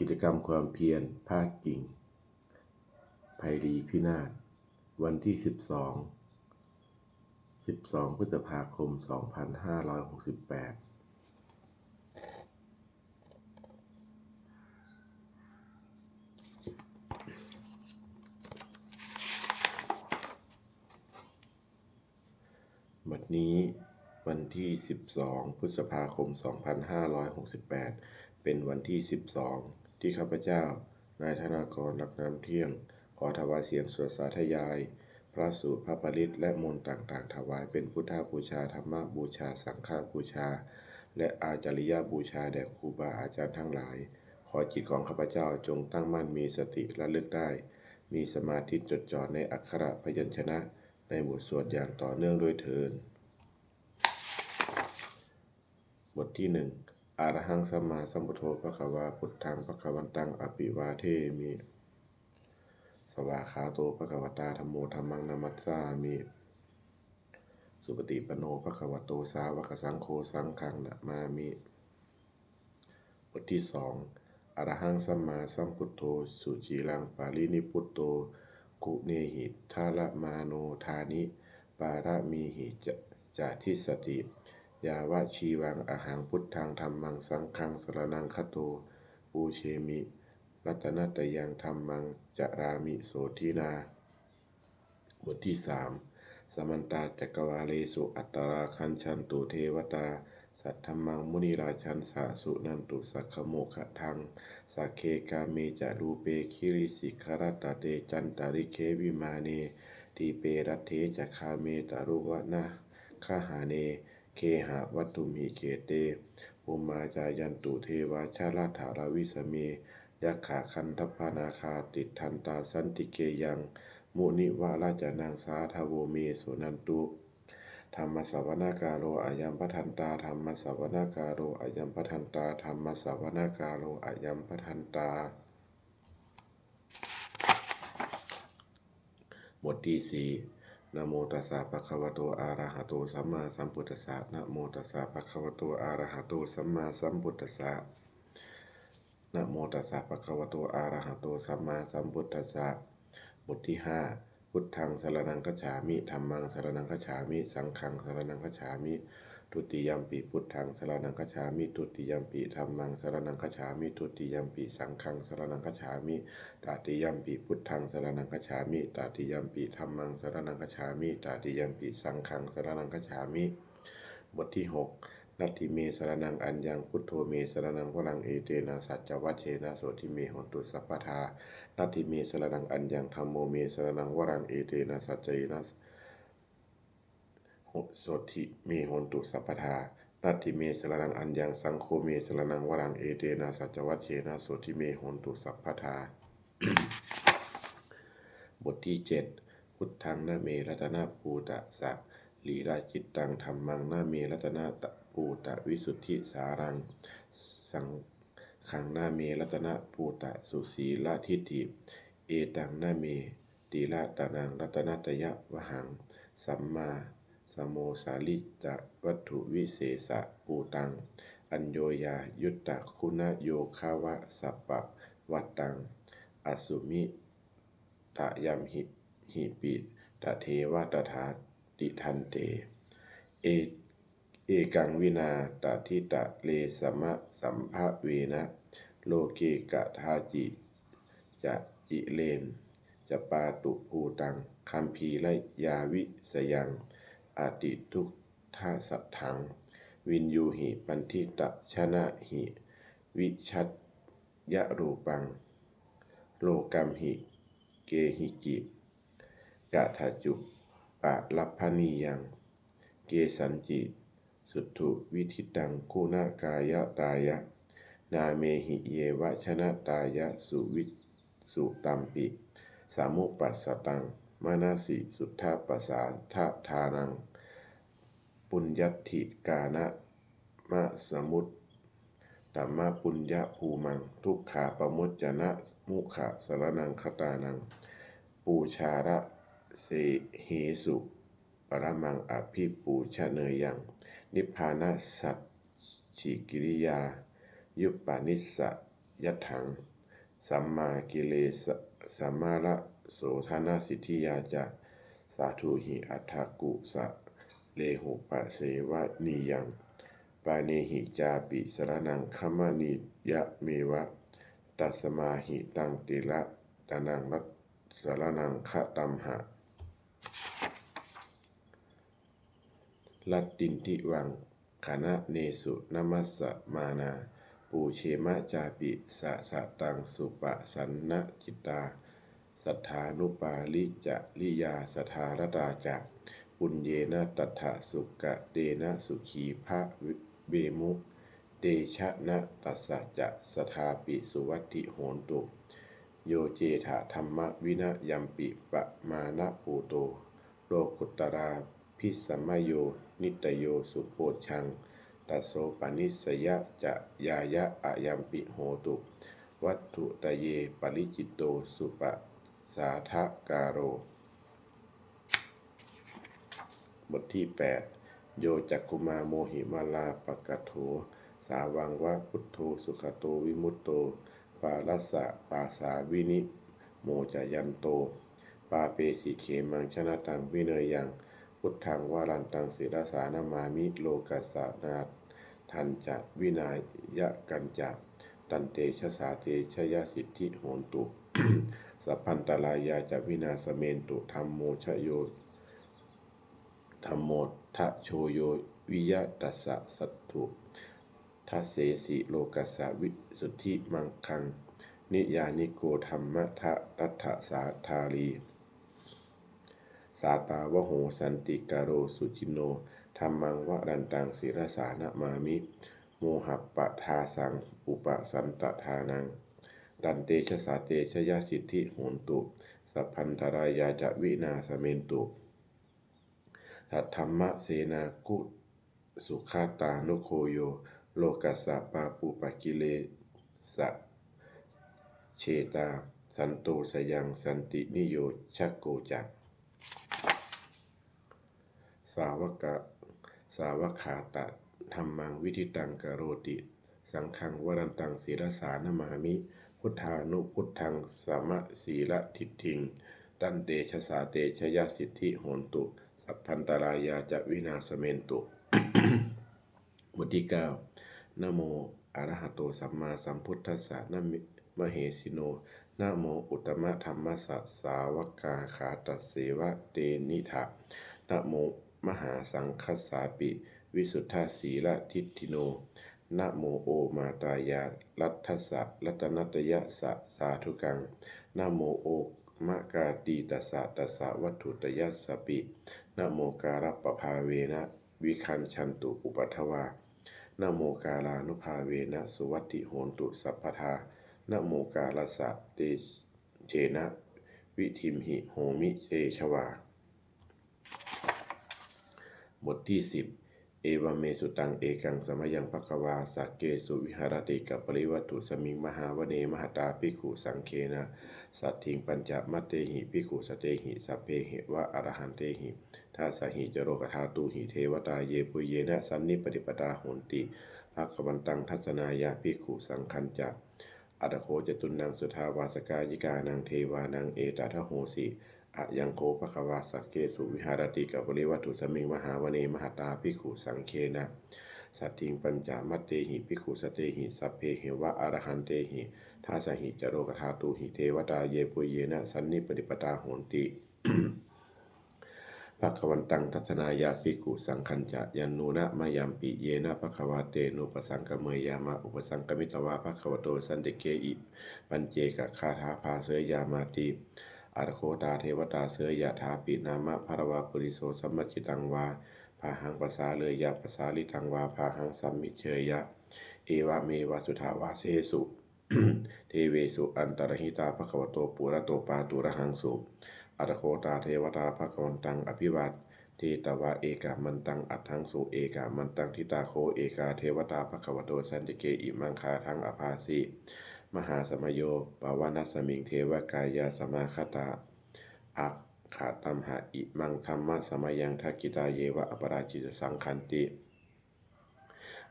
ກິດຈະກຳຄວາມພຽນ ພາກກິ່ງ ໄພລີພິນາດ ວັນທີສິບສອງ ສິບສອງ ພຶດສະພາຄົມ ສອງພັນຫ້າຮ້ອຍຫົກສິບແປດ. ບັດນີ້ ວັນທີສິບສອງ ພຶດສະພາຄົມ ສອງພັນຫ້າຮ້ອຍຫົກສິບແປດ ເປັນວັນທີສິບສອງ ທີ່ຂ້າພະເຈົ້າ ນາຍທະນາກອນ ລັກນາມທ່ຽງ ຂໍຖວາຍສຽງສວດສາທະຍາຍ ພະສູດ ພະປະລິດ ແລະ ມົນຕ່າງໆ ຖວາຍເປັນພຸດທະບູຊາ, ທຳມະບູຊາ, ສັງຄະບູຊາ ແລະ ອາຈາລິຍະບູຊາ ແດ່ຄູບາອາຈານທັງຫຼາຍ. ຂໍຈິດຂອງຂ້າພະເຈົ້າ ຈົ່ງຕັ້ງໝັ້ນມີສະຕິລະລຶກໄດ້, ມີສະມາທິຈົດຈ່ອນໃນອັກຂະພະຍັນຊະນະ ໃນບົດສວດຢ່າງຕໍ່ເນື່ອງດ້ວຍເທີ້ນ. ບົດທີໜຶ່ງ ອະລະຫັງສຳມາສຳພຸດໂທ ພະຄະວາ ພຸດທັງ ພະຄະວັນຕັງ ອະພິວາເທມິ. ສະວາຄາໂຕ ພະຄະວະຕາ ທຳໂມ ທຳມັງ ນະມັດສາມິ. ສຸປະຕິປັນໂນ ພະຄະວະໂຕ ສາວະກະສັງໂຄ ສັງຄັງ ນະມາມິ. ບົດທີສອງ ອະລະຫັງສຳມາສຳພຸດໂທ ສຸຈິລັງ ປະລິນິບພຸດໂຕ ກຸເນຫິ ທາລະມາໂນ ທານິ ປາລະມີຫິ ຈະ ຈະທິສສະຕິ ຍາວະຊີວັງ ອະຫັງ ພຸດທັງ ທຳມັງ ສັງຄັງ ສະລະນັງຄະໂຕ ປູເຊມິ ລັດຕະນະຕະຍັງ ທຳມັງ ຈະຣາມິ ໂສທິນາ. ບົດທີສາມ ສະມັນຕາຈັກກະວາເລສຸ ອັດຕະລາຄັນທັນຕຸ ເທວະຕາ ສັດທຳມັງ ມຸນີລາຈັນສາ ສຸນັນຕຸ ສັກຂະໂມຄະທັງ. ສັກເຂ ກາເມ ຈະ ຣູເປ ກິຣິສິຂະລັດຕະເຕ ຈັນຕະລິກເຂ ວິມາເນ ດີເປ ລັດເທ ຈະ ກາເມ ຕະລຸວະນະຄະຫາເນ ເຄຫະວັດຖຸມຫິ ເຂເຕ ພູມມາ ຈາຍັນຕຸ ເທວາ ຈະລະຖາລະວິສະເມ ຍັກຂາຄັນທັບພະນາຄາ ຕິດທັນຕາ ສັນຕິເກຍັງ ມຸນິວະລາຈະນັງ ສາທະໂວ ເມ ສຸນັນຕຸ. ທຳມະສະວະນະກາໂລ ອະຍັມພະທັນຕາ ທຳມະສະວະນະກາໂລ ອະຍັມພະທັນຕາ ທຳມະສະວະນະກາໂລ ອະຍັມພະທັນຕາ. ບົດທີສີ່ ນະໂມຕັດສະ ພະຄະວະໂຕ ອະລະຫະໂຕ ສຳມາສຳພຸດທັດສະ ນະໂມຕັດສະ ພະຄະວະໂຕ ອະລະຫະໂຕ ສຳມາສຳພຸດທັດສະ ນະໂມຕັດສະ ພະຄະວະໂຕ ອະລະຫະໂຕ ສຳມາສຳພຸດທັດສະ. ບົດທີຫ້າ ພຸດທັງ ສະລະນັງ ຄັດສາມິ ທຳມັງ ສະລະນັງ ຄັດສາມິ ສັງຄັງ ສະລະນັງ ຄັດສາມິ ທຸຕິຍຳປິ ພຸດທັງ ສະລະນັງ ຄັດສາມິ ທຸຕິຍຳປິ ທຳມັງ ສະລະນັງ ຄັດສາມິ ທຸຕິຍຳປິ ສັງຄັງ ສະລະນັງ ຄັດສາມິ ຕະຕິຍຳປິ ພຸດທັງ ສະລະນັງ ຄັດສາມິ ຕະຕິຍຳປິ ທຳມັງ ສະລະນັງ ຄັດສາມິ ຕະຕິຍຳປິ ສັງຄັງ ສະລະນັງ ຄັດສາມິ. ບົດທີຫົກ ນັດຖິເມ ສະລະນັງ ອັນຍັງ ພຸດໂທເມ ສະລະນັງ ວະລັງ ເອເຕນະ ສັດຈະວັດເຊນະ ໂສທິເມ ໂຫນຕຸ ສັບພະທາ. ນັດຖິເມ ສະລະນັງ ອັນຍັງ ທຳໂມເມ ສະລະນັງ ວະລັງ ເອເຕນະ ສັດຈະເຍນະ ໂສທິເມ ໂຫນຕຸ ສັບພະທາ. ນັດຖິເມ ສະລະນັງ ອັນຍັງ ສັງໂຄເມ ສະລະນັງ ວະລັງ ເອເຕນະ ສັດຈະວັດເຊນະ ໂສທິເມ ໂຫນຕຸ ສັບພະທາ. ບົດທີເຈັດ ພຸດທັງ ນະເມ ລັດຕະນະປູຕະສະລີລະຈິດຕັງ ທຳມັງ ນະເມ ລັດຕະນະປູຕະວິສຸດທິສາລັງ ສັງຄັງ ນະເມ ລັດຕະນະປູຕະສຸສີລະທິດຖິ ເອຕັງ ນະເມ ຕິລະຕະນັງ ລັດຕະນະຕະຍະວະຫັງ ສຳມາສະໂມສາລິຕະວັດຖຸວິເສສະປູຕັງ ອັນໂຍຍາຍຸດຕະຄຸນະໂຍຄາວະສັບປະວັດຕັງ ອະສຸມິ ຕະຍຳຫິ ຫິປິ ຕະເທວະຕະຖາຕິທັນເຕ ເອ ເອກັງວິນາຕະທິຕະເລສະມະສຳພະເວນະ ໂລເກກະທາຈິ ຈະຈິເລນ ຈະປາຕຸພູຕັງ ຄຳພີລະຍາວິສະຍັງ ອະຕິທຸດທະສະຖັງ ວິນຍູຫິ ປັນທິຕະຊະນະຫິ ວິຊະ ຍະຮູປັງ ໂລກັມຫິ ເກຫິຈິ ກະຖະຈຸ ປະລັບພະນີຍັງ ເກສັນຈິ ສຸດທຸວິທິຕັງ ຄຸນະກາຍະຕາຍະ ນາເມຫິ ເຍວະຊະນະຕາຍະ ສຸວິ ສຸຕັມປິ ສະມຸປັດສະຕັງ ມະນະສິ ສຸດທະປະສາທະທານັງ ປຸນຍັດຖິການະ ມະສະມຸດຕະມະປຸນຍະພູມັງ ທຸກຂາປະມຸດຈະນະມຸຂະສະລະນັງຄະຕານັງ ປູຊາລະເສເຫສຸ ປະລະມັງອະພິປູຊະເນຍຍັງ ນິບພານະສັດ ຊິກິລິຍາ ຍຸບປະນິສສະ ຍັດຖັງ ສຳມາກິເລສະ ສະມາລະໂສທະນະສິດທິຍາຈະ ສາທຸຫິອັດຖະກຸສະເລຫຸປະເສວະນີຍັງ ປາເນຫິຈາປິສະລະນັງຄະມະນີຍະເມວະ ຕັດສະມາຫິຕັງຕິລະຕະນັງລັດສະລະນັງຄະຕຳຫະ ລັດຕິນທິວັງຄະນະເນສຸນະມັດສະມານາ ປູເຊມະຈາປິ ສະສະຕັງສຸປະສັນນະຈິດຕາ ສັດຖານຸປາລິຈະລິຍາສະທາລະຕາຈະ ປຸນເຍນະຕັດຖະສຸກະເຕນະສຸຂີພະເວມຸ ເຕຊະນະຕັດສະຈະສະທາປິສຸວັດທິໂຫນຕຸ ໂຍເຈທະທຳມະວິນະຍຳປິປະມານະພູໂຕ ໂລກຸດຕະລາພິສະມະໂຍ ນິດຕະໂຍ ສຸໂພດຊັງ ຕັດໂສປະນິສສະຍະຈະຍາຍະອະຍຳປິໂຫຕຸ ວັດຖຸຕະເຍປະລິຈິດໂຕ ສຸປະສາທະກາໂລ. ບົດທີແປດ ໂຍຈັກຂຸມາໂມຫິມາລາປະກະໂທ ສາວັງວະພຸດໂທ ສຸຂະໂຕວິມຸດໂຕ ປາລັດສະປາສາວິນິໂມຈະຍັນໂຕ ປາເປສີເຂມັງຊະນະຕັງວິເນຍຍັງ ພຸດທັງວະລັນຕັງສິລະສານະມາມິ ໂລກັດສະນາທັນຈະວິນາຍະກັນຈະ ຕັນເຕຊະສາເຕຊະຍະສິດທິໂຫນຕຸ ສັບພັນຕະລາຍາຈະວິນາສະເມນຕຸ ທຳໂມຊະໂຍ ທຳໂມທະໂຊໂຍວິຍະຕັດສະສັດຖຸ ທັດເສສີໂລກັດສະວິສຸດທິມັງຄັງ ນິຍານິໂກທຳມະທະລັດຖະສາທາລີ ສາຕາວະໂຫສັນຕິກະໂລສຸຈິນໂນ ທຳມັງວະລັນຕັງສິລະສານະມາມິ ໂມຫະປະທາສັງ ອຸປະສັນຕະທານັງ ຕັນເຕຊະສາເຕຊະຍະສິດທິໂຫນຕຸ ສັບພັນຕະລາຍາຈະວິນາສະເມນຕຸ ສັດທຳມະເສນາກຸສຸຂະຕານຸໂຄໂຍ ໂລກັດສະປາປູປະກິເລສະເຊຕາ ສັນໂຕສະຍັງສັນຕິນິໂຍຊະໂກຈະ ສາວະກະ ສາວະຂາຕະທຳມັງວິທິຕັງກະໂຣຕິ ສັງຄັງວະລັນຕັງສິລະສານະມາມິ ພຸດທານຸພຸດທັງສະມະສີລະທິດຖິງ ຕັນເຕຊະສາເຕຊະຍະສິດທິໂຫນຕຸ ສັບພັນຕະລາຍາຈະວິນາສະເມນຕຸ ບົດທີເກົ້າ ນະໂມອະລະຫະໂຕສຳມາສຳພຸດທັດສະ ນະມະເຫສິໂນ ນະໂມອຸດຕະມະທຳມັດສະ ສາວະກາຄາຕະເສວະເຕນິທະ ນະໂມມະຫາສັງຄັດສາປິ ວິສຸດທະສີລະທິດຖິໂນ ນະໂມໂອມາຕາຍາລັດທັດສະ ລັດຕະນະຕະຍະສະ ສາທຸກັງ ນະໂມໂອມະກາຕີຕັດສະ ຕັດສະວັດຖຸຕະຍັດສະປິ ນະໂມກາລະປະພາເວນະ ວິຄັນຊັນຕຸອຸປັດຖະວາ ນະໂມກາລານຸພາເວນະ ສຸວັດທິໂຫນຕຸສັບພະທາ ນະໂມກາລັດສະ ເຕເຊນະ ວິທິມຫິໂຫມິເຕຊະວາ. ບົດທີສິບ ເອວັມເມສຸຕັງ ເອກັງສະມະຍັງ ພະຄະວາສັກເກສຸວິຫາຣະຕິ ກັບປະລິວັດຖຸສະມິງ ມະຫາວະເນ ມະຫະຕາ ພິກຂຸສັງເຄນະ ສັດຖິງ ປັນຈະມັດເຕຫິ ພິກຂຸສັດເຕຫິ ສັບເພຫິວະອະລະຫັນເຕຫິ ທັດສະຫິຈະໂລກະທາຕູຫິ ເທວະຕາເຍ ປຸຍເຍນະ ສັນນິປະຕິປະຕາ ໂຫນຕິ ພະຄະວັນຕັງ ທັດສະນາຍະ ພິກຂຸສັງຄັນຈະ ອັດຖະໂຄ ຈະຕຸນນາງ ສຸທາວາສະກາຍິການັງ ເທວານັງ ເອຕະທະໂຫສິ ອະຍັງໂຄ ພະຄະວາສັກເກສຸວິຫາຣະຕິ ກັບປະລິວັດຖຸສະມິງ ມະຫາວະເນ ມະຫະຕາ ພິກຂຸສັງເຄນະ ສັດຖິງ ປັນຈະມັດເຕຫິ ພິກຂຸສັດເຕຫິ ສັບເພຫິວະອະລະຫັນເຕຫິ ທັດສະຫິຈະໂລກະທາຕູຫິ ເທວະຕາເຍ ປຸຍເຍນະ ສັນນິປະຕິປະຕາ ໂຫນຕິ ພະຄະວັນຕັງ ທັດສະນາຍະ ພິກຂຸສັງຄັນຈະ ຍານູນະມະຍຳປິ ເຍນະພະຄະວາ ເຕໂນປະສັງກະເມຍາມະ ອຸປະສັງກະມິດຕະວາ ພະຄະວະໂຕ ສັນຕິເກ ອິ ປັນເຈກະຄາຖາພາເສຍາມາຕິ ອັດຖະໂຄ ຕາເທວະຕາເສຍທາ ປິນາມະພະລະວາ ປຸລິໂສ ສຳມະຈິດຕັງວາ ພາຫັງປະສາເລຍະ ປະສາລິຕັງວາ ພາຫັງສຳມິເຊຍະ ເອວະເມວະ ສຸທາວາເສສຸ ເທເວສຸ ອັນຕະລະຫິຕາ ພະຄະວະໂຕ ປຸລະໂຕ ປາຕຸລະຫັງສຸ ອັດຖະໂຄ ຕາເທວະຕາ ພະຄະວັນຕັງ ອະພິວາເດຕະວາ ເອກະມັນຕັງ ອັດທັງສຸ ເອກະມັນຕັງ ທິຕາໂຄ ເອກາເທວະຕາ ພະຄະວະໂຕ ສັນຕິເກ ອິມັງຄາທັງ ອະພາສີ ມະຫາສະມະໂຍ ປະວະນັດສະມິງ ເທວະກາຍາ ສະມາຄະຕາ ອັກຂະຕຳຫະ ອິມັງທຳມະສະມະຍັງ ທັກກິຕາເຍວະ ອະປະລາຈິຕະສັງຂັນຕິ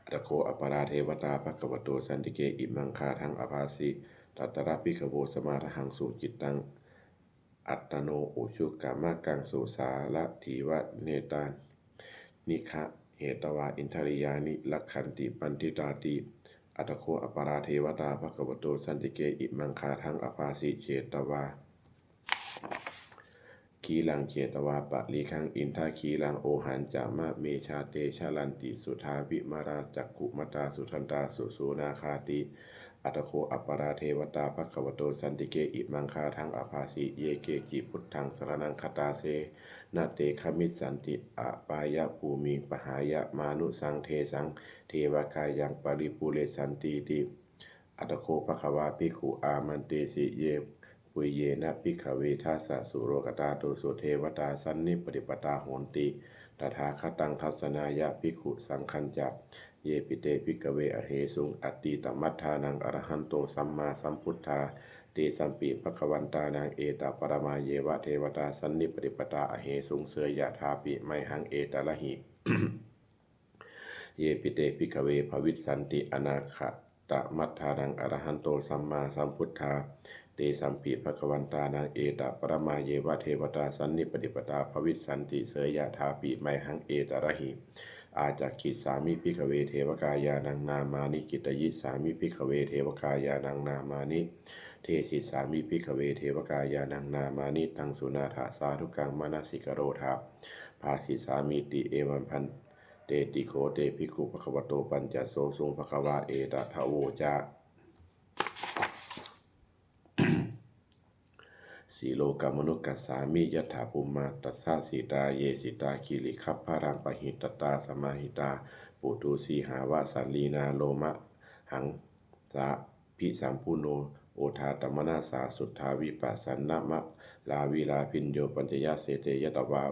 Atha kho aparā devatā bhagavato santike imaṃ gāthaṃ abhāsi: Tatra bhikkhavo samādahaṃsu cittaṃ attano ujukamakaṃsu sārathīva nettāni gahetvā indriyāni rakkhanti paṇḍitāti. Atha kho aparā devatā bhagavato santike imaṃ gāthaṃ abhāsi: Chetvā khīlaṃ chetvā palighaṃ indakhīlaṃ ohacca manejā te jalantī suddhā vimalā cakkhumatā sudantā susunāgāti. Atha kho aparā devatā bhagavato santike imaṃ gāthaṃ abhāsi: Ye keci buddhaṃ saraṇaṃ gatāse na te gamissanti apāyabhūmiṃ pahāya mānusaṃ dehaṃ devakāyaṃ paripūressantīti. Atha kho bhagavā bhikkhū āmantesi: Yebhuyyena bhikkhave dasasu lokadhātūsu devatā sannipatitā honti tathāgataṃ dassanāya bhikkhusaṅghañca. Yepi te bhikkhave ahesuṃ atītamaddhānaṃ arahanto sammāsambuddhā, tesampi bhagavantānaṃ etaparamāyeva devatā sannipatitā ahesuṃ seyyathāpi mayhaṃ etarahi. Yepi te bhikkhave bhavissanti anāgatamaddhānaṃ arahanto sammāsambuddhā, tesampi bhagavantānaṃ etaparamāyeva devatā sannipatitā bhavissanti seyyathāpi mayhaṃ etarahi. Ācikkhissāmi bhikkhave devakāyānaṃ nāmāni, kittayissāmi bhikkhave devakāyānaṃ nāmāni, desissāmi bhikkhave devakāyānaṃ nāmāni. Taṃ suṇātha sādhukaṃ manasikarotha bhāsissāmīti. Evaṃ bhanteti kho te bhikkhū bhagavato paccassosuṃ. Bhagavā etadavoca: Silokamanukassāmi, yattha bhummā tadassitā; ye sitā girigabbharaṃ, pahitattā samāhitā. Puthū sīhāva sallīnā, lomahaṃ sābhisambhuno; odātamanasā suddhā, vippasannamanāvilā. Bhiyyo pañcasate ñatvā,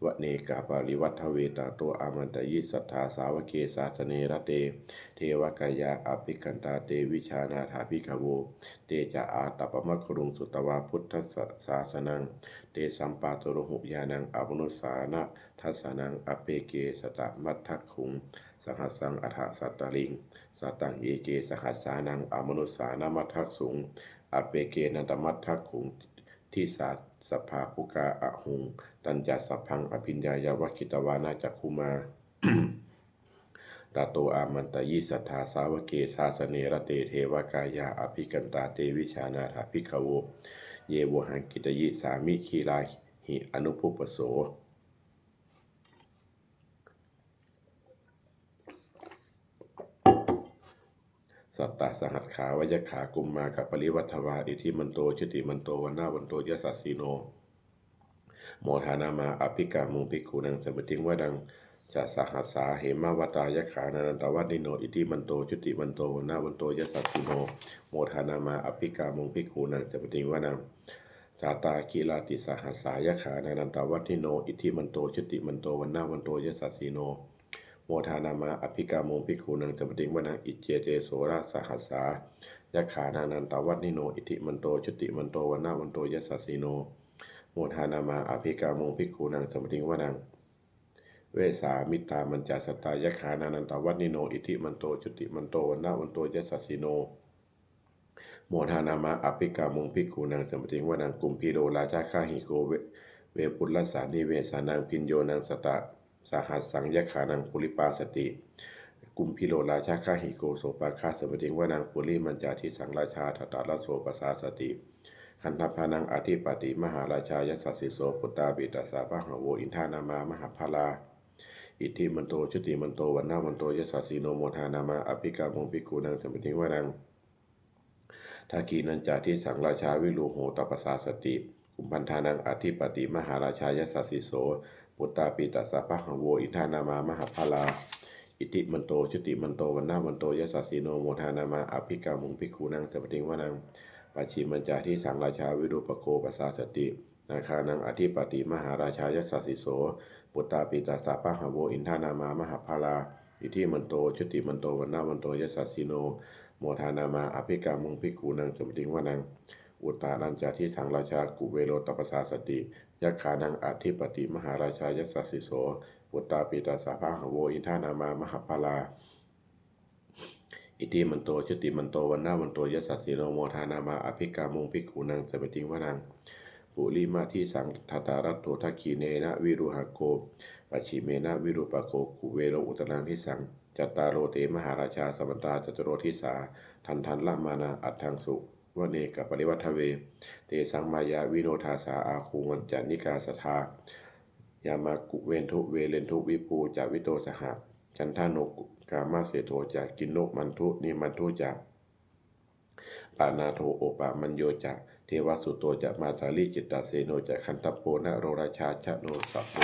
vane kāpilavatthave; tato āmantayī satthā, sāvake sāsane rate. Devakāyā abhikkantā, te vijānātha bhikkhavo; te ca ātappamakaruṃ, sutvā buddhassa sāsanaṃ. Tesampāturahu ñāṇaṃ, amanussāna dassanaṃ; appeke satamaddakkhuṃ, sahassaṃ atha sattariṃ. Sataṃ eke sahassānaṃ, amanussānamaddasuṃ; appekenantamaddakkhuṃ, disā sabbā phuṭā ahuṃ. Tañca sabbaṃ abhiññāya, vavatthitvāna cakkhumā; tato āmantayī satthā, sāvake sāsane rate. Devakāyā abhikkantā, te vijānātha bhikkhavo; ye vohaṃ kittayissāmi, girāhi anupubbaso. Sattasahassā va yakkhā, bhummā kāpilavatthavā; iddhimanto jutimanto, vaṇṇavanto yasassino; modamānā abhikkāmuṃ, bhikkhūnaṃ samitiṃ vanaṃ. Chasahassā hemavatā, yakkhā nānattavaṇṇino; iddhimanto jutimanto, vaṇṇavanto yasassino; modamānā abhikkāmuṃ, bhikkhūnaṃ samitiṃ vanaṃ. Sātāgirā tisahassā, yakkhā nānattavaṇṇino; iddhimanto jutimanto, vaṇṇavanto yasassino; modamānā abhikkāmuṃ, bhikkhūnaṃ samitiṃ vanaṃ. Iccete soḷasahassā, yakkhā nānattavaṇṇino; iddhimanto jutimanto, vaṇṇavanto yasassino; modamānā abhikkāmuṃ, bhikkhūnaṃ samitiṃ vanaṃ. Vessāmittā pañcasatā, yakkhā nānattavaṇṇino; iddhimanto jutimanto, vaṇṇavanto yasassino; modamānā abhikkāmuṃ, bhikkhūnaṃ samitiṃ vanaṃ. Kumbhīro rājagahiko, ve- vepullassa nivesanaṃ; bhiyyo naṃ satasahassaṃ, yakkhānaṃ payirupāsati; kumbhīro rājagahiko, sopāga samitiṃ vanaṃ. Purimañca disaṃ rājā, dhataraṭṭho pasāsati; gandhabbānaṃ ādhipati, mahārājā yasassi so. Puttāpi tassa bahavo, indanāmā mahabbalā; iddhimanto jutimanto, vaṇṇavanto yasassino; modamānā abhikkāmuṃ, bhikkhūnaṃ samitiṃ vanaṃ. Dakkhiṇañca disaṃ rājā, virūḷho tappasāsati; kumbhaṇḍānaṃ ādhipati, mahārājā yasassi so. Puttāpi tassa bahavo, indanāmā mahabbalā; iddhimanto jutimanto, vaṇṇavanto yasassino; modamānā abhikkāmuṃ, bhikkhūnaṃ samitiṃ vanaṃ. Pacchimañca disaṃ rājā, virūpakkho pasāsati; nāgānaṃ ādhipati, mahārājā yasassi so. Puttāpi tassa bahavo, indanāmā mahabbalā; iddhimanto jutimanto, vaṇṇavanto yasassino; modamānā abhikkāmuṃ, bhikkhūnaṃ samitiṃ vanaṃ. Uttarañca disaṃ rājā, kuvero tappasāsati; yakkhānaṃ ādhipati, mahārājā yasassi so. Puttāpi tassa bahavo, indanāmā mahabbalā; ອິທິມັນໂຕ ຈຸຕິມັນໂຕ ວັນນະວັນໂຕ ຍັດສະສີໂນ ໂມທານາມາ ອະພິກາມຸງ ພິກຂຸນັງ ສະມິຕິງ ວະນັງ ປຸລິມະທິສັງ ທະຕາຣັດໂທ ທັກຂິເນນະ ວິລຸຫະໂກ ປັດຖິເມນະ ວິຣູປະໂກ ຄຸເວໂລ ອຸດຕະລັງທິສັງ ຈັດຕາໂລ ເຕ ມະຫາລາຊາ ສະມັນຕາ ຈະຕຸໂລ ທິສາ ທັນທັນລະມານາ ອັດທັງສຸ ວະເນກະປະລິວັດທະເວ ເຕສັງມາຍາວິໂນທາສາ ອາຄູມັນຈະນິກາສັດທາ ຍາມາກຸເວນທຸ ເວເລນທຸ ວິພູຈະວິໂຕສະຫະ ຈັນທາໂນ ກາມະເສໂທ ຈະກິນນຸມັນທຸ ນິມັນທຸ ຈະ ປະນາໂທ ໂອປະມັນໂຍ ຈະ ເທວະສຸໂຕ ຈະ ມາສາລີ ຈິດຕະເສໂນ ຈະ ຄັນທັບໂພ ນະໂຣຣາຊາ ຊະໂນສະໂພ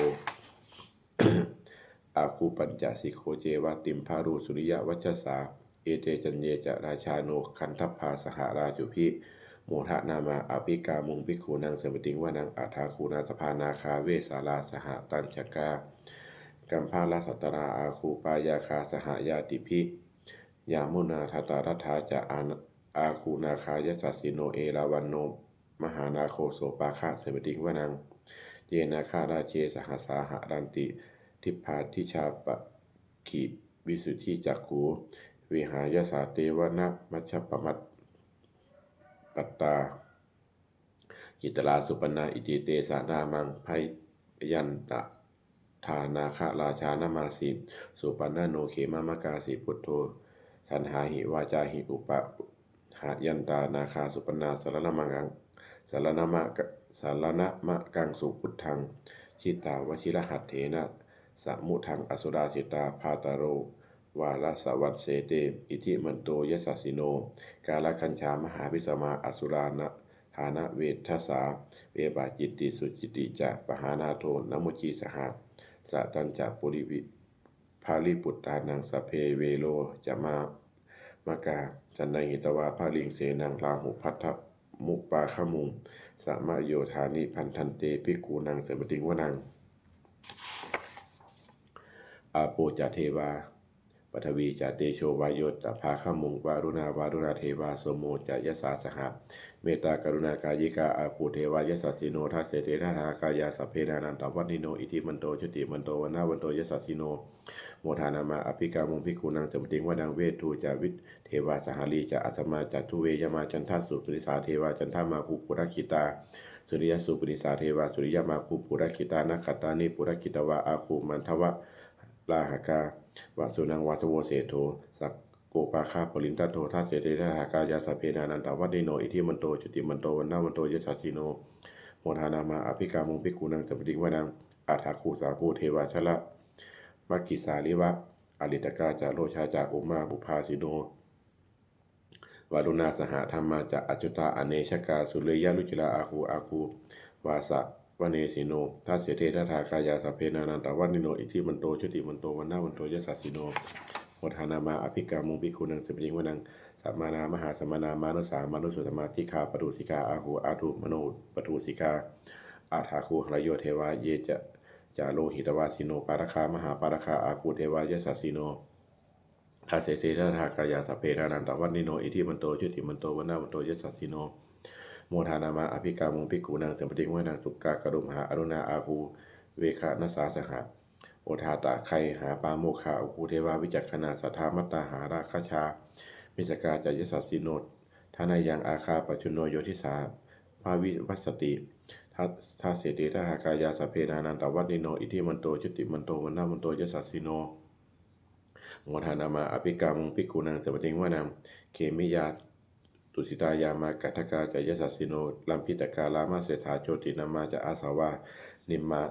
ອາຄູປັນຈະ ສິໂຄ ເຈວະ ຕິມພາຣູ ສຸລິຍະວັດຊະສາ ເອເຕ ຈັນເຍ ຈະ ຣາຊາໂນ ຄັນທັບພາ ສະຫະຣາຈຸພິ ໂມທະນາມາ ອະພິກາມຸງ ພິກຂຸນັງ ສະມິຕິງ ວະນັງ ອັດຖາຄູ ນາສະພາ ນາຄາ ເວສາລາ ສະຫະຕັນຈະກາ ກັມພາລະ ສັດຕະລາ ອາຄູ ປາຍາຄາ ສະຫະຍາຕິພິ ຍາມຸນາ ທະຕາຣັດຖາ ຈະ ອາ ອາຄູ ນາຄາ ຍັດສະສີໂນ ເອລາວັນໂນ ມະຫານາໂຄ ໂສປາຄະ ສະມິຕິງ ວະນັງ ເຍ ນາຄາຣາເຊ ສະຫັດສາ ຫະລັນຕິ ທິບພາ ທິຊາ ປະ ຂິ ວິສຸດທິຈັກຂູ ວິຫາຍະສາ ເຕວະນະ ມັດຊະປະມັດ ປັດຕາ ກິດຕະລາ ສຸປັນນາ ອິຕິເຕສະນາມັງ ພະຍັນຕະ ທາ ນາຄະລາຊາ ນະມາສີ ສຸປັນນະໂນ ເຂມະມະກາສີ ພຸດໂທ ສັນຫາຫິ ວາຈາຫິ ອຸປະ ຫະຍັນຕາ ນາຄາ ສຸປັນນາ ສະລະນະມະກັງ ສະລະນະມະກະ ສະລະນະມະກັງ ສຸພຸດທັງ ຈິດຕາ ວະຊິລະຫັດເຖນະ ສະມຸທັງ ອະສຸລາສິດຕາ ພາຕາໂລ ວາລະສະວັດເສເຕ ອິທິມັນໂຕ ຍັດສະສິໂນ ກາລະກັນຊາ ມະຫາພິສະມາ ອະສຸລານະ ຖານະເວທະສາ ເວປະຈິດຕິ ສຸຈິດຕິຈະ ປະຫານາໂທ ນະມຸຈິ ສະຫະສະຕັນຈະ ປຸລິວິ ພະລິປຸດຕານັງ ສະເພເວໂລ ຈະມາ ມະກາ ສັນນະຫິຕະວາ ພະລິງເສນັງ ລາຫຸພັດທະມຸປາຄະມຸງ ສະມະໂຍທານິ ພັນທັນເຕ ພິກຂຸນັງ ສະມິຕິງ ວະນັງ ອາໂປ ຈະ ເທວາ ປະທະວີ ຈະ ເຕໂຊ ວາໂຍ ຈະ ພາຄະມຸງ ວາລຸນາ ວາລຸນາເທວາ ໂສໂມ ຈະ ຍັດສາ ສະຫະ ເມດຕາກະລຸນາກາຍິກາ ອາຄູ ເທວາ ຍັດສະສິໂນ ທັດເສເຕ ທັດຖາກາຍາ ສັບເພ ນານັນຕະວັດນິໂນ ອິທິມັນໂຕ ຈຸຕິມັນໂຕ ວັນນະວັນໂຕ ຍັດສະສິໂນ ໂມທານາມາ ອະພິກາມຸງ ພິກຂຸນັງ ສະມິຕິງ ວະນັງ ເວທູ ຈະ ວິເທວາ ສະຫະລີ ຈະ ອາສະມາ ຈະ ທຸເວຍະມາ ຈັນທະສຸປະນິສາເທວາ ຈັນທະມາຄູ ປຸລະກິຕາ ສຸລິຍະສຸປະນິສາເທວາ ສຸລິຍະມາຄູ ປຸລະກິຕາ ນັກຂັດຕານິ ປຸລະກິຕະວາ ອາຄູ ມັນທະວະ ລາຫະກາ ວະສຸນັງ ວາສະໂວ ເສໂທ ສະໂກປາຄາ ປະລິນທັດໂທ ທັດເສເຕ ທັດຖາກາຍາ ສັບເພ ນານັນຕະວັດນິໂນ ອິທິມັນໂຕ ຈຸຕິມັນໂຕ ວັນນະວັນໂຕ ຍັດສະສິໂນ ໂມທານາມາ ອະພິກາມຸງ ພິກຂຸນັງ ສະມິຕິງ ວະນັງ ອັດຖາຄູ ສາພູ ເທວາ ຊະລະ ມັກກິສາລິວະ ອະລິດຕະກາ ຈະ ໂລຊາ ຈະ ອຸມາ ບຸບພາສິໂນ ວາລຸນາ ສະຫະທຳມາ ຈະ ອາຈຸຕາ ອະເນຊະກາ ສຸລິຍະລຸຈິລາ ອາຄູ ອາຄູ ວາສະວະເນສິໂນ ທັດເສເຕ ທັດຖາກາຍາ ສັບເພ ນານັນຕະວັດນິໂນ ອິທິມັນໂຕ ຈຸຕິມັນໂຕ ວັນນະວັນໂຕ ຍັດສະສິໂນ ໂມທານາມາ ອະພິກາມຸງ ພິກຂຸນັງ ສະມິຕິງ ວະນັງ ສະມະນາ ມະຫາສະມະນາ ມານຸສາ ມານຸສະຕະມາ ສິກຂາປະຕູ ສິກຂາ ອາຄູ ອາທູ ມະໂນປະຕູ ສິກຂາ ອັດຖາຄູ ຫະລະໂຍ ເທວາ ເຍ ຈະ ຈາໂລຫິຕະວາສິໂນ ປາລະຄາ ມະຫາປາລະຄາ ອາຄູ ເທວາ ຍັດສະສິໂນ ທັດເສເຕ ທັດຖາກາຍາ ສັບເພ ນານັນຕະວັດນິໂນ ອິທິມັນໂຕ ຈຸຕິມັນໂຕ ວັນນະວັນໂຕ ຍັດສະສິໂນ ໂມທານາມາ ອະພິກາມຸງ ພິກຂຸນັງ ສະມິຕິງ ວະນັງ ສຸກກາກະລຸມຫາ ອາລຸນາ ອາຄູ ເວຄະນະສາ ສະຫະ ໂອທາຕະໄຄຫາ ປາໂມຄາ ອາຄູ ເທວາ ວິຈັກຂະນາ ສັດທາ ມັດຕາຫາ ລາຄະຊາ ມິສກາ ຈະ ຍັດສະສິໂນ ທະນາຍັງ ອາຄາ ປັດຈຸນໂນ ໂຍທິສາ ພະວິວັດສະຕິ ທັດ ທັດເສເຕ ທັດຖາກາຍາ ສັບເພ ນານັນຕະວັດນິໂນ ອິທິມັນໂຕ ຈຸຕິມັນໂຕ ວັນນະວັນໂຕ ຍັດສະສິໂນ ໂມທານາມາ ອະພິກາມຸງ ພິກຂຸນັງ ສະມິຕິງ ວະນັງ ເຂມິຍາ ຕຸສິຕາຍາມາ ກັດຖະກາ ຈະ ຍັດສະສິໂນ ລຳພິຕະກາ ລາມະເສຖາ ໂຈຕິນາມາ ຈະ ອາສະວາ ນິມມາ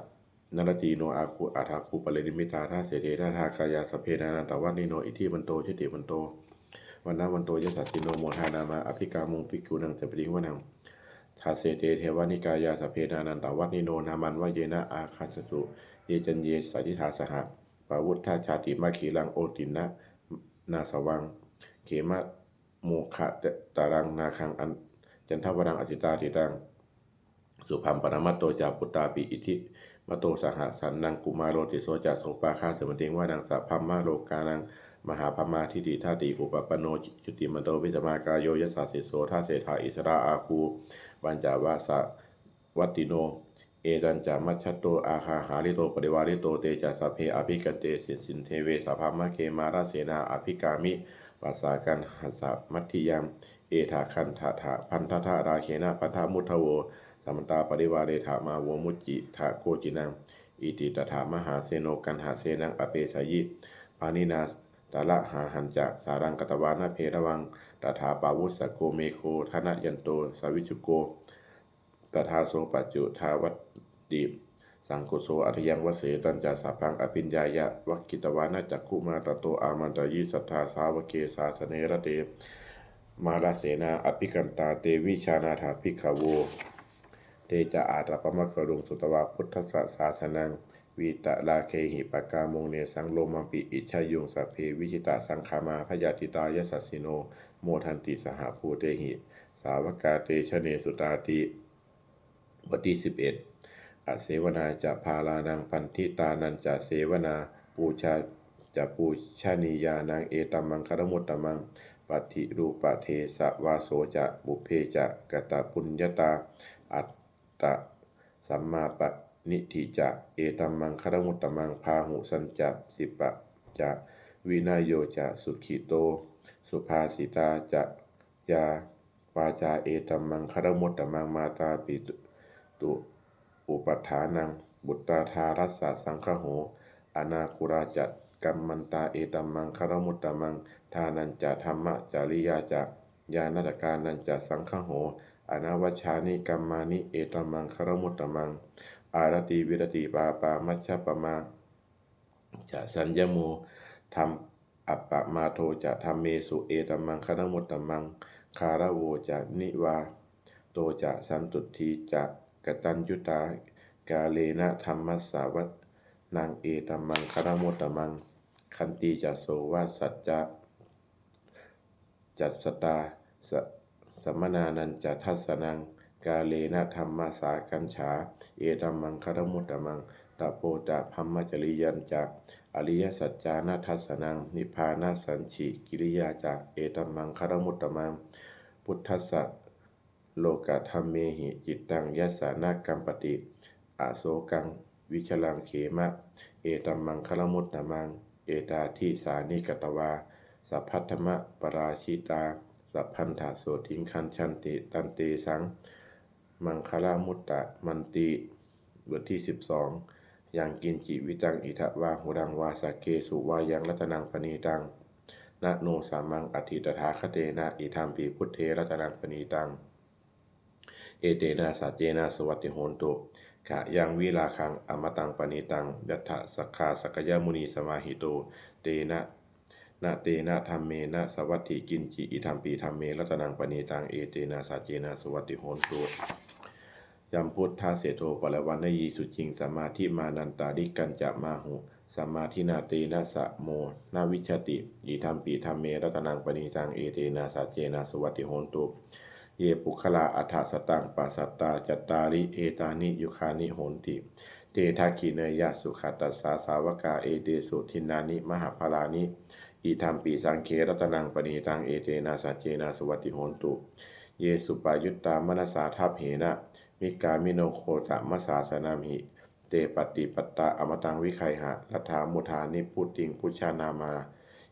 ນະລະຕີໂນ ອາຄູ ອັດຖາຄູ ປະລິນິມມິຕາ ທັດເສເຕ ທັດຖາກາຍາ ສັບເພ ນານັນຕະວັດນິໂນ ອິທິມັນໂຕ ຈຸຕິມັນໂຕ ວັນນະວັນໂຕ ຍັດສະສິໂນ ໂມທານາມາ ອະພິກາມຸງ ພິກຂຸນັງ ສະມິຕິງ ວະນັງ ທັດເສເຕ ເທວະນິກາຍາ ສັບເພ ນານັນຕະວັດນິໂນ ນາມັນວະເຍນະ ອາຄັນສະຕຸ ເຍ ຈັນເຍ ສາທິທາ ສະຫະ ປະວຸດທະຊາຕິມະ ຄີລັງ ໂອຕິນນະນາສະວັງ ເຂມະ ໂມຄະຕະລັງນາຄັງ ອັນ ຈັນທະວະລັງ ອະຈິຕາທິຕັງ ສຸພັງປະນະມັດໂຕ ຈາ ປຸດຕາປິ ອິທິມັດໂຕ ສະຫະ ສັນນັງ ກຸມາໂຣ ຕິໂສ ຈາ ໂສປາຄາ ສະມິຕິງ ວະນັງ ສະພັມມະໂລການັງ ມະຫາພັມມາທິຕິທາຕິ ອຸປະປັນໂນ ຈຸຕິມັນໂຕ ວິສະມາກາໂຍ ຍັດສະສິໂສ ທະເສຖາ ອິສະລາ ອາຄູ ປັນຈະວະສະ ວັດຕິໂນ ເອຕັນຈະ ມັດສັດໂຕ ອາຄາຫາລິໂຕ ປະລິວາລິໂຕ ເຕຈະ ສັບເພ ອະພິກັນເຕ ສິນສິນເທເວ ສະພະມະເຄ ມາລະເສນາ ອະພິກາມິ ປະສາກັນຫັດສະມັດທິຍັງ ເອຖາຄັນທະທະພັນທະທະຣາເຄນະພັນທະມຸດທະໂວ ສະມັນຕາປະລິວາເຣຖະມາໂວມຸດຈິທະໂກຈິນັງ ອິຕິຕະຖາມະຫາເສໂນກັນຫະເສນັງອະເປສາຍິ ປານິນາຕະລະຫາຫັນຈະ ສາລັງກະຕະວານະເພລະວັງ ຕະຖາປາວຸດສະໂກເມໂຄທະນະຍັນໂຕສະວິຈຸໂກ ຕະທາໂສປະຈຸທາວັດຕິ ສັງໂຄໂສອະທະຍັງວະເສຕັນຈະ ສະພັງອະພິນຍາຍະ ວັກຄີຕະວານະຈັກຂຸມາ ຕະໂຕອາມັນຕະຍິ ສັດທາສາວະເກ ສາສະເນ ຣະເຕ ມາລະເສນາ ອະພິກຳຕາ ເຕ ວິຊານາຖາ ພິກຂະໂວ ເຕຈະອາຕະປະມະກະລຸງ ສຸຕະວາ ພຸດທັດສະສາສະນັງ ວີຕະລາເຄຫິ ປະກາມຸງ ເນສັງໂລມັງປິ ອິດສະຍຸງ ສັບເພ ວິຈິຕະສັງຄາມາ ພະຍາທິຕາ ຍະສັດສິໂນ ໂມທັນຕິ ສະຫະພູເຕຫິ ສາວະກາ ເຕຊະເນ ສຸຕາຕິ. ບົດທີສິບເອັດ ອະເສວະນາຈະພາລານັງ ພັນທິຕານັນຈະເສວະນາ ປູຊາຈະປູຊະນີຍານັງ ເອຕັມມັງຄະລະມຸດຕະມັງ ປະຕິຮູປະເທສະວາໂສຈະ ປຸບເພຈະກະຕະປຸນຍະຕາ ອັດຕະ ສຳມາປະນິທິຈະ ເອຕັມມັງຄະລະມຸດຕະມັງ ພາຫຸສັນຈະສິປະຈະ ວິນະໂຍຈະ ສຸຂິໂຕ ສຸພາສິຕາຈະ ຍາວາຈາ ເອຕັມມັງຄະລະມຸດຕະມັງ ມາຕາປິຕຸອຸປະຖານັງ ບຸດຕາທາຣັດສະສັງຄະໂຫ ອະນາຄຸລາຈະກັມມັນຕາ ເອຕັມມັງຄະລະມຸດຕະມັງ ທານັນຈະທຳມະຈະລິຍາຈະ ຍານະຕະການັນຈະສັງຄະໂຫ ອະນະວັດຊານິກັມມານິ ເອຕັມມັງຄະລະມຸດຕະມັງ ອາລະຕິວິລະຕິປາປາມັດສະປະມາ ຈະສັນຍະໂມ ທຳ ອັບປະມາໂທຈະທຳເມສຸ ເອຕັມມັງຄະລະມຸດຕະມັງ ຄາລະໂວຈະນິວາໂຕຈະ ສັນຕຸດຖີຈະກະຕັນຍຸຕາ ກາເລນະທຳມັດສະວະນັງ ເອຕັມມັງຄະລະມຸດຕະມັງ ຂັນຕີຈະໂສວະສັດຈະ ຈັດສະຕາ ສະ ສະມະນານັນຈະທັດສະນັງ ກາເລນະທຳມະສາກັນສາ ເອຕັມມັງຄະລະມຸດຕະມັງ ຕະໂພຈະ ພຳມະຈະລິຍັນຈະ ອະລິຍະສັດຈານະທັດສະນັງ ນິບພານະສັນຊິກິລິຍາຈະ ເອຕັມມັງຄະລະມຸດຕະມັງ ພຸດທັດສະ ໂລກະທຳເມຫິ ຈິດຕັງ ຍັດສະນະກັມປະຕິ ອະໂສກັງ ວິຊະລັງເຂມະ ເອຕັມມັງຄະລະມຸດຕະມັງ ເອຕາທິສານິກະຕະວາ ສະພັດທະມະປະລາຊິຕາ ສະພັນທະໂສຕິງຄັນຊັນຕິ ຕັນເຕສັງ ມັງຄະລະມຸດຕະມັນຕິ. ບົດທີສິບສອງ ຍັງກິນຈິວິຕັງ ອິທະວາຫຸລັງວາສະເກສຸວາຍັງ ລັດຕະນັງປະນີຕັງ ນະໂນສາມັງ ອັດຖິຕະຖາຄະເຕນະ ອິທຳປິ ພຸດເທ ລັດຕະນັງປະນີຕັງ ເອເຕນະ ສັດເຈນະ ສຸວັດຕິໂຫນຕຸ ຂະຍັງວິລາຄັງ ອະມະຕັງປະນີຕັງ ຍັດຖະສັກຄາສັກກະຍະມຸນີສະມາຫິໂຕ ເຕນະ ນະເຕນະທຳເມນະ ສະວັດຖິກິນຈິ ອິທຳປິທຳເມ ລັດຕະນັງປະນີຕັງ ເອເຕນະ ສັດເຈນະ ສຸວັດຕິໂຫນຕຸ ຍຳພຸດທະເສໂທ ປະລະວັນນະຢີ ສຸຈິງ ສະມາທິມານັນຕາລິກັນຈະມາຫຸ ສະມາທິນາ ເຕນະສະໂມ ນະວິຊະຕິ ອິທຳປິທຳເມ ລັດຕະນັງປະນີຕັງ ເອເຕນະ ສັດເຈນະ ສຸວັດຕິໂຫນຕຸ ເຍ ປຸກຄະລາ ອັດຖະສະຕັງ ປະສະຕາ ຈັດຕາລິ ເອຕານິ ຍຸຄານິ ໂຫນຕິ ເຕ ທັກຂິເນຍະ ສຸຂະຕັດສາ ສາວະກາ ເອເຕສຸ ທິນນານິ ມະຫະພະລານິ ອິທຳປິ ສັງເຄ ລັດຕະນັງປະນີຕັງ ເອເຕນະ ສັດເຈນະ ສຸວັດຕິໂຫນຕຸ ເຍ ສຸປະຍຸດຕາ ມະນະສາ ທັບເຫນະ ນິກາມິໂນ ໂຄຕະມະສາສະນາມຫິ ເຕ ປະຕິປັດຕາ ອະມະຕັງ ວິໄຄຫະ ລັດຖາມຸທາ ນິບພຸຕິງ ພຸດຊານາມາ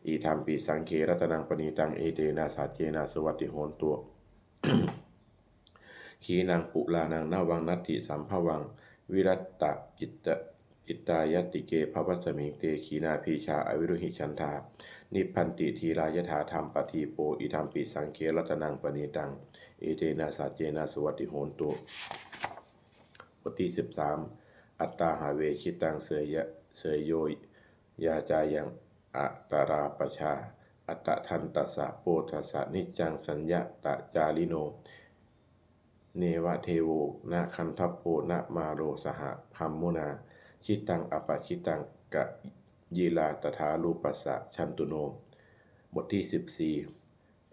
ອິທຳປິ ສັງເຄ ລັດຕະນັງປະນີຕັງ ເອເຕນະ ສັດເຈນະ ສຸວັດຕິໂຫນຕຸ ຂີນັງ ປຸລານັງ ນະວັງ ນັດຖິສຳພະວັງ ວິລັດຕະຈິດຕະ ຈິດຕາຍະຕິເກ ພະວັດສະມິງ ເຕ ຂີນາ ພີຊາ ອະວິລຸຫິ ສັນທາ ນິບພັນຕິ ທີລາ ຍະຖາ ທຳປະທີໂປ ອິທຳປິ ສັງເຄ ລັດຕະນັງປະນີຕັງ ເອເຕນະ ສັດເຈນະ ສຸວັດຕິໂຫນຕຸ ບົດທີສິບສາມ ອັດຕາຫະເວ ຈິດຕັງ ເສຍ ເສຍໂຍ ຍາຈາຍັງ ອະຕະລາປະຊາ ອັດຕະທັນຕັດສະ ໂປດທັດສະ ນິດຈັງ ສັນຍະຕະຈາລິໂນ ເນວະເທໂວ ນະຄັນທັບໂພ ນະມາໂລ ສະຫະພັມມຸນາ ຈິດຕັງ ອະປະຈິດຕັງ ກະຢິລາ ຕະຖາລູປັດສະ ສັນຕຸໂນ ບົດທີສິບສີ່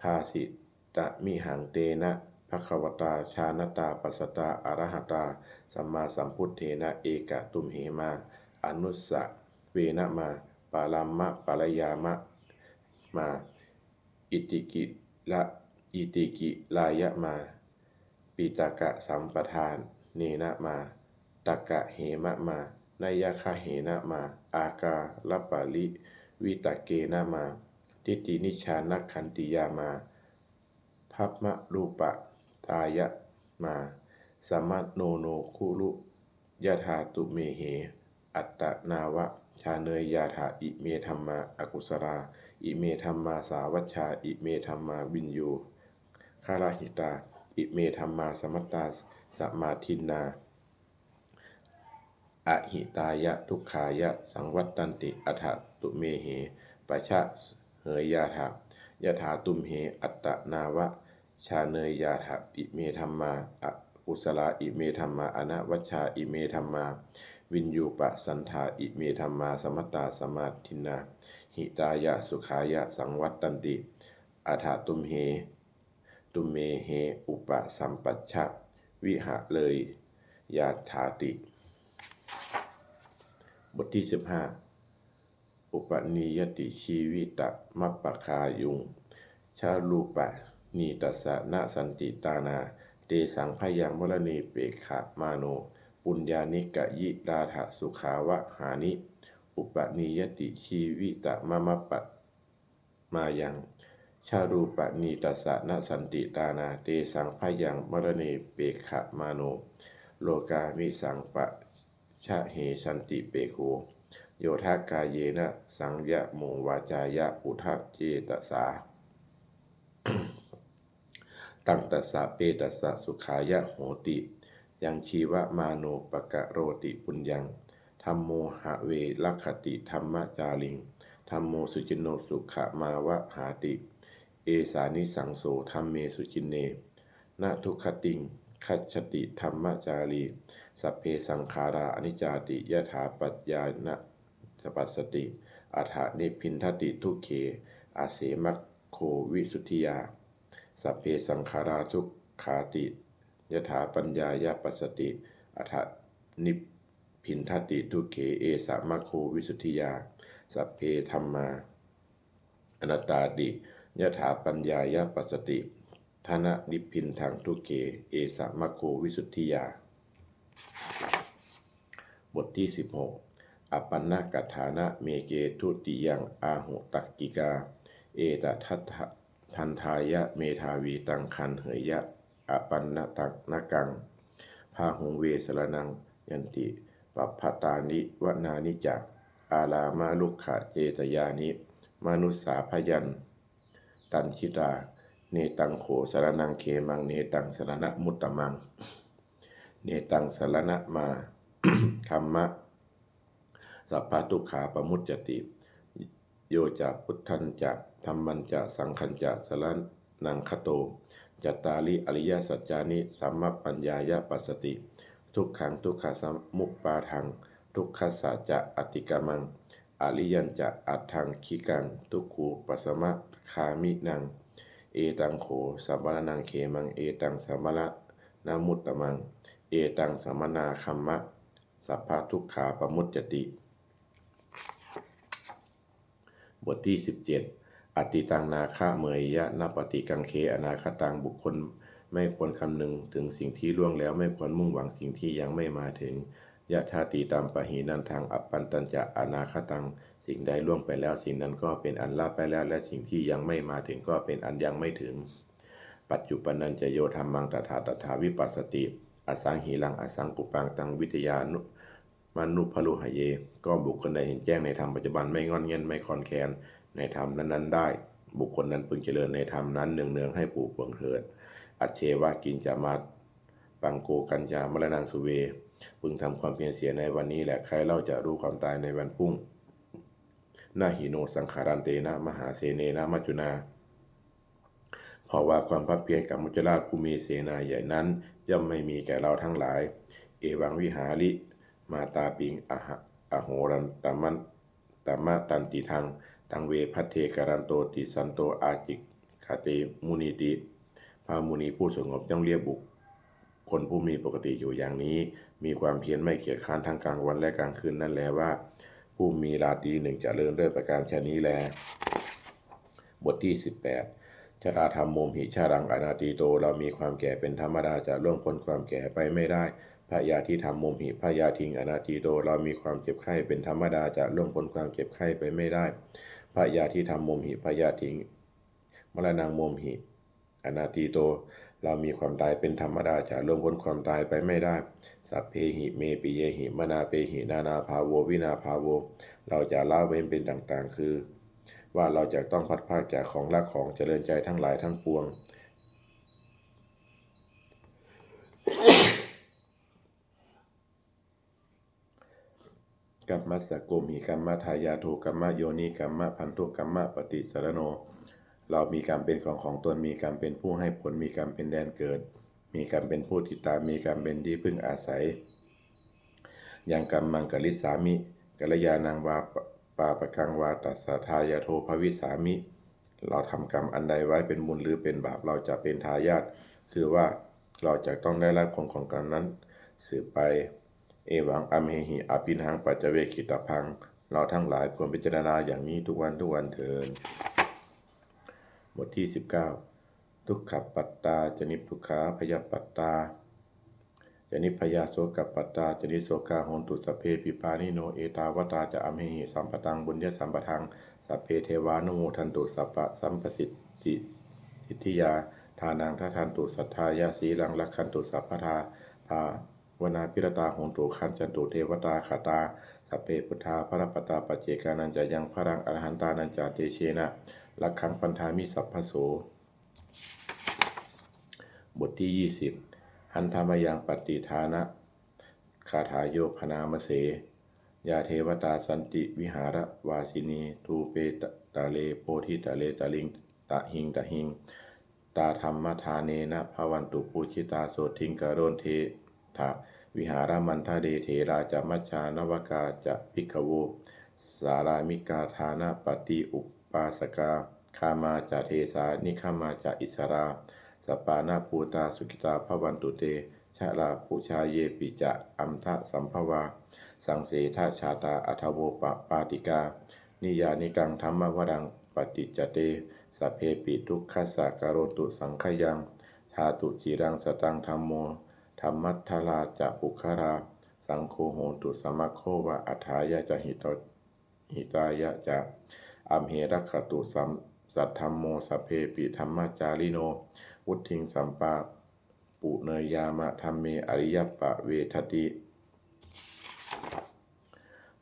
ພາສິຕະມິຫັງ ເຕນະ ພະຄະວະຕາ ຊານະຕາ ປັດສະຕາ ອະລະຫະຕາ ສຳມາສຳພຸດເທນະ ເອກະຕຸມເຫມາ ອະນຸດສະເວນະມາ ປະລຳມະ ປະລະຍາມະມາ ອິຕິກິລະ ອິຕິກິລາຍະມາ ປິຕະກະສຳປະທາເນນະມາ ຕະກະເຫມະມາ ນະຍະຄະເຫນະມາ ອາກາລະປະລິວິຕະເກນະມາ ທິດຖິນິຈຈານະຂັນຕິຍາມາ ພະມະຣູປະຕາຍະມາ ສະມະໂນໂນຄຸລຸ ຍະຖາຕຸເມເຫ ອັດຕະນາວະ ຊາເນຍາຖາ ອິເມທຳມາອະກຸສະລາ ອິເມທຳມາສາວັດຊາ ອິເມທຳມາວິນຍູຄາລະຫິຕາ ອິເມທຳມາສະມັດຕາສະມາທິນນາ ອະຫິຕາຍະ ທຸກຂາຍະ ສັງວັດຕັນຕິ ອັດຖະຕຸເມເຫ ປະຊະເຫຍາຖາ ຍະຖາຕຸມເຫ ອັດຕະນາວະ ຊາເນຍາຖາ ອິເມທຳມາອະກຸສະລາ ອິເມທຳມາອະນະວັດຊາ ອິເມທຳມາວິນຍູປະສັນຖາ ອິເມທຳມາສະມັດຕາສະມາທິນນາ ຫິຕາຍະ ສຸຂາຍະ ສັງວັດຕັນຕິ ອັດຖະຕຸມເຫ ຕຸມເມເຫ ອຸປະສຳປັດຊະ ວິຫະເລຍາຖາຕິ. ບົດທີສິບຫ້າ ອຸປະນິຍະຕິຊີວິຕະມັບປະຄາຍຸງ ຊະລູປະນີຕັດສະນະສັນຕິຕານາ ເຕສັງພະຍັງມະລະນີເປກຂະມາໂນ ປຸນຍານິກະຍິລາທະສຸຂາວະຫານິ ອຸປະນິຍະຕິຊີວິຕະມະມັບປະ ມາຍັງ ຊະລູປະນີຕັດສະນະສັນຕິຕານາ ເຕສັງພະຍັງມະລະນີເປກຂະມາໂນ ໂລກາມິສັງປະຊະເຫສັນຕິເປໂກ ໂຍທະກາເຍນະສັງຍະໂມ ວາຈາຍະ ອຸທະເຈຕະສາ ຕັງ ຕັດສະເປ ຕັດສະ ສຸຂາຍະ ໂຫຕິ ຍັງ ຊີວະມາໂນ ປະກະໂຣຕິ ປຸນຍັງ ທຳໂມ ຫະເວ ລັກຂະຕິ ທຳມະຈາລິງ ທຳໂມ ສຸຈິນໂນ ສຸຂະມາວະຫາຕິ ເອສານິສັງໂສ ທຳເມ ສຸຈິນເນ ນະ ທຸກຂະຕິງ ຄັດສະຕິ ທຳມະຈາລີ ສັບເພ ສັງຂາຣາ ອະນິດຈາຕິ ຍະຖາປັດຍານະ ສະປັດສະຕິ ອັດຖະນິບພິນທະຕິ ທຸກເຂ ອາເສມັກໂຄ ວິສຸດທິຍາ ສັບເພ ສັງຂາຣາ ທຸກຂາຕິ ຍະຖາປັນຍາຍະປັດສະຕິ ອັດຖະນິບພິນທະຕິ ທຸກເຂ ເອສະມັກໂຄ ວິສຸດທິຍາ ສັບເພ ທຳມາ ອະນັດຕາຕິ ຍະຖາປັນຍາຍະປັດສະຕິ ທະນະນິບພິນທັງ ທຸກເຂ ເອສະມັກໂຄ ວິສຸດທິຍາ. ບົດທີສິບຫົກ ອະປັນນະກະຖານະເມເກ ທຸຕິຍັງອາຫຸຕັກກິກາ ເອຕະທັດທະ ທັນທາຍະເມທາວີ ຕັງຄັນເຫຍຍະ ອະປັນນະຕັງນະກັງ ພາຫຸງເວ ສະລະນັງຍັນຕິ ປັບພະຕານິ ວະນານິຈະ ອາລາມະລຸກຂະເຈຕະຍານິ ມະນຸດສາພະຍັນຕັນຊິຕາ ເນຕັງໂຂ ສະລະນັງເຂມັງ ເນຕັງ ສະລະນະມຸດຕະມັງ ເນຕັງ ສະລະນະມາ ທຳມະ ສັບພະທຸກຂາປະມຸດຈະຕິ ໂຍຈະ ພຸດທັນຈະ ທຳມັນຈະ ສັງຄັນຈະ ສະລະນັງຄະໂຕ ຈັດຕາລິ ອະລິຍະສັດຈານິ ສຳມະປັນຍາຍະປັດສະຕິ ທຸກຂັງ ທຸກຂະສະມຸບປາທັງ ທຸກຂັດສະຈະ ອະຕິກະມັງ ອະລິຍັນຈະ ອັດຖັງຄີກັງ ທຸກຂູປະສະມະຄາມິນັງ ເອຕັງໂຂ ສະມະລະນັງເຂມັງ ເອຕັງ ສະມະລະນະມຸດຕະມັງ ເອຕັງ ສະມະນາຄັມມະ ສັບພະທຸກຂາປະມຸດຈະຕິ. ບົດທີສິບເຈັດ ອະຕິຕັງນາຄະເມຍຍະ ນະປະຕິກັງເຄ ອະນາຄະຕັງ ບຸກຄົນໄມ່ຄວນຄຳນຶງເຖິງສິ່ງທີ່ລ່ວງແລ້ວ ໄມ່ຄວນມຸ່ງຫວັງສິ່ງທີ່ຍັງໄມ່ມາເຖິງ ຍະທາຕິຕັມປະຫິນັນທັງ ອະປັນຕັນຈະ ອະນາຄະຕັງ ສິ່ງໃດລ່ວງໄປແລ້ວ ສິ່ງນັ້ນກໍເປັນອັນລະໄປແລ້ວ ແລະ ສິ່ງທີ່ຍັງໄມ່ມາເຖິງກໍເປັນອັນຍັງໄມ່ເຖິງ. ປັດຈຸປະນັນຈະ ໂຍທຳມັງ ຕະຖາ ຕະຖາວິປັດສະຕິ ອະສັງຫິລັງ ອະສັງກຸປັງ ຕັງ ວິທະຍາ ມະນຸພະລຸຫະເຍ ກໍບຸກຄົນໃດເຫັນແຈ້ງໃນທຳປັດຈຸບັນ ໄມ່ງອນແງ່ນ ໄມ່ຄອນແຄນໃນທຳນັ້ນໆໄດ້ ບຸກຄົນນັ້ນເພິ່ງຈະເລີນໃນທຳນັ້ນເນືອງໆໃຫ້ປູເປີງເຖີດ. ອັດເຊວະກິນຈາມາ ປັງໂກກັນຈາ ມະລະນັງສຸເວ ເພິ່ງທຳຄວາມພຽນເສຍໃນວັນນີ້ ແລະ ໃຄ່ເລົ່າຈະຮູ້ຄວາມຕາຍໃນວັນພຸ່ງ. ນະຫິໂນ ສັງຂາຣັນເຕນະ ມະຫາເສເນນະ ມັດຈຸນາ ເພາະວ່າຄວາມພາກພຽນຂອງມັດຈຸລາດຜູ້ມີເສນາໃຫຍ່ນັ້ນ ຍ່ອມໄມ່ມີແກ່ເຮົາທັງຫຼາຍ. ເອວັງວິຫາຣິມາຕາປິງ ອະຫະ ອະໂຫລັນຕະມັນ ຕະມະຕັນຕິທັງ ຕັງເວພັດເທກະລັນໂຕ ຕິສັນໂຕ ອາຈິກຂະເຕ ມຸນີຕິ. ພະມຸນີຜູ້ສະຫງົບຍ່ອມລຽກບຸກ ຄົນຜູ້ມີປົກກະຕິຢູ່ຢ່າງນີ້ ມີຄວາມພຽນໄໝ້ຂຽນຄ້ານທັງກາງວັນ ແລະ ກາງຄືນນັ້ນແລວ່າ ຜູ້ມີລາຕີໜຶ່ງຈະເລີນດ້ວຍປະການຊະນີ້ແລ. ບົດທີສິບແປດ ຊະລາທຳໂມມຫິ ຊະລັງອະນາຕີໂຕ ເຮົາມີຄວາມແກ່ເປັນທຳມະດາ ຈະລ່ວງພົ້ນຄວາມແກ່ໄປໄມ່ໄດ້. ພະຍາທິທຳໂມມຫິ ພະຍາທິງອະນາຕີໂຕ ເຮົາມີຄວາມເຈັບໄຂ້ເປັນທຳມະດາ ຈະລ່ວງພົ້ນຄວາມເຈັບໄຂ້ໄປໄມ່ໄດ້. พยาธิธัมโมหิ พยาธิ มรณังโมหิ อนาตีโต เรามีความตายเป็นธรรมดา จะล่วงพ้นความตายไปไม่ได้ สัพเพหิ เม ปิเยหิ มนาเปหิ นานาภาโว วินาภาโว เราจะละเว้นเป็นต่างๆ คือ ว่าเราจะต้องพลัดพรากจากของรักของเจริญใจทั้งหลายทั้งปวง กัมมัสสะโกมหิ กัมมะทายาโท กัมมะโยนิ กัมมะพันธุ กัมมะปฏิสรโน เรามีกรรมเป็นของของตน มีกรรมเป็นผู้ให้ผล มีกรรมเป็นแดนเกิด มีกรรมเป็นผู้ติดตาม มีกรรมเป็นที่พึ่งอาศัย ยังกัมมังกริสสามิ กัลยาณังวาปะ ปาปะกังวา ตัสสะทายาโทภวิสสามิ เราทำกรรมอันใดไว้เป็นบุญหรือเป็นบาป เราจะเป็นทายาท คือว่าเราจะต้องได้รับผลของกรรมนั้นสืบไป เอวัง อัมเหหิ อภินหัง ปัจจเวกขิตาพัง เราทั้งหลายควรพิจารณาอย่างนี้ทุกวันทุกวันเถิด บทที่สิบเก้า ทุกขปัตตา จะนิทุกขา พยปัตตา จะนิพยา โสกปัตตา จะนิโสกา โหนตุ สัพเพปิปานิโน เอตาวตา จะอัมเหหิ สัมปตัง ปุญญสัมปทัง สัพเพเทวานุโมทันตุ สัพพะสัมปสิทธิ สิทธิยา ทานัง ทะทันตุ สัทธายา สีลัง รักขันตุ สัพพทา ภาวนาภิรตา โหนตุ คัจฉันตุ เทวตาคตา สัพเพพุทธา ภะระปะตา ปัจเจกานัญจะยัง ภะรัง อรหันตานัญจะ เตเชนะ รักขัง ปันธามิ สัพพโส บทที่ยี่สิบ หันธามยัง ปัตติทานะคาถา โย พนามเส ยา เทวตา สันติวิหารวาสินี ธูเปตะเล โพธิตะเล ตะลิง ตะหิง ตะหิง ตา ธัมมทาเนนะ ภะวันตุ ปูจิตา โสตถิง กะโรนเท ถะ วิหารมันทะเร เถรา จะ มัจจานวกา จะ ภิกขโว สารามกา ทานะปะติอุปาสกา คามา จะ เทสา นิคมา จะ อิสสรา สปานะปูตา สุขิตา ภะวันตุ เต ชะลาปุชา เยปิ จะ อันทะสัมภวา สังเสทะชาตา อัทโวปปาติกา นิยานิกัง ธัมมวรัง ปะติจจเต สัพเพปิ ทุกขัสสะ กะโรนตุ สังขยัง ทาตุ จิรัง สตัง ธัมโม ธัมมัทธารา จะ ปุคคลา สังโฆ โหนตุ สมัคโควา อัฏฐายะ จะ หิโต หิตายะ จะ อัมเห รักขตุ สัม สัทธัมโม สัพเพปิ ธัมมาจาริโน วุตถิง สัมปา ปุเนยยามะ ธัมเม อริยปะเวทติ